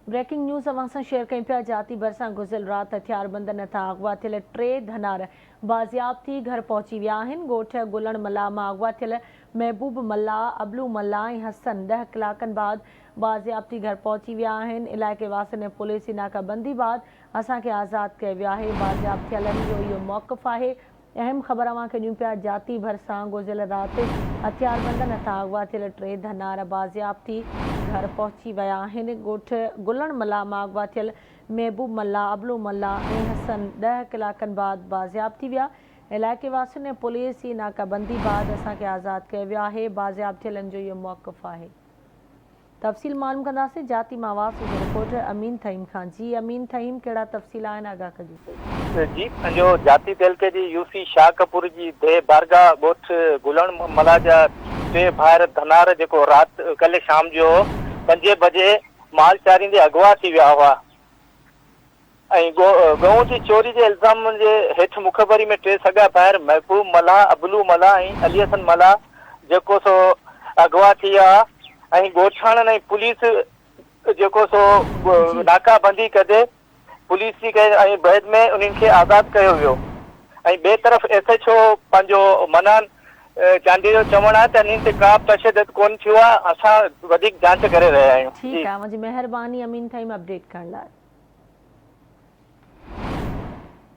Breaking news اوهان سان share ڪيون پيا جاتي ڀرسان گذريل رات هٿياربندن هٿان اغوا ٿيل ٽي ڌنار بازياب ٿي گهر پهچي ويا آهن ڳوٺ گلڻ ملاح مان اغوا ٿيل محبوب ملاح، ابلو ملاح ۽ حسن ڏهه ڪلاڪن بعد بازياب ٿي گهر پهچي ويا آهن علائقي واسين ۽ پوليس جي ناڪابندي بعد اسان کي آزاد ڪيو ويو آهي بازياب ٿيلن جو اهو موقف آهي اهم خبر اوهان کي ڏيون پيا جاتي ڀرسان گذريل رات هٿياربندن هٿان اغوا ٿيل ٽي ڌنار بازياب ٿي گهر پهچي ويا آهن ڳوٺ گلڻ ملاح مان اغوا ٿيل محبوب ملاح، ابلو ملاح ۽ حسن ڏهه ڪلاڪن بعد بازياب ٿي ويا علائقي واسين ۽ پوليس جي ناڪابندي بعد اسان کي آزاد ڪيو ويو آهي بازياب ٿيلن جو اهو موقف آهي. تفصيل معلوم ڪنداسين جاتي مان آواز جو رپورٽر امين ٿهيم کان جي امين ٿهيم ڪهڙا تفصيل آهن آگاهه ڪجو. جي پنهنجو جاتي تعلقي جي يو سي شاهه ڪپور جي ديهه بارگاهه ڳوٺ گلڻ ملاح جا ٽي ڀائر ڌنار جيڪو رات ڪلهه شام جو پنجين بجي مال چاريندي اغوا ٿي ويا هئا. ۽ ڳئون جي چوري جي الزام جي هيٺ مخبري ۾ ٽي سڳا ڀائر محبوب ملاح، ابلو ملاح ۽ علي حسن ملاح جيڪو سو اغوا ٿي ويا ۽ ڳوٺاڻن ۽ پوليس جيڪو سو ناڪا بندي ڪندي پوليس جي ڪئي ۽ بعد ۾ انهن کي آزاد ڪيو ويو ۽ ٻئي طرف ايس ايڇ او پنهنجو منان چانڊيي جو چوڻ آهي ته انهن تي ڪا به تشدد ڪونه ٿيو آهي اسان وڌيڪ جاچ ڪري رهيا آهيون. ٺيڪ آهي اوهان جي مهرباني امين ٿهيم اپڊيٽ ڪرڻ لاء.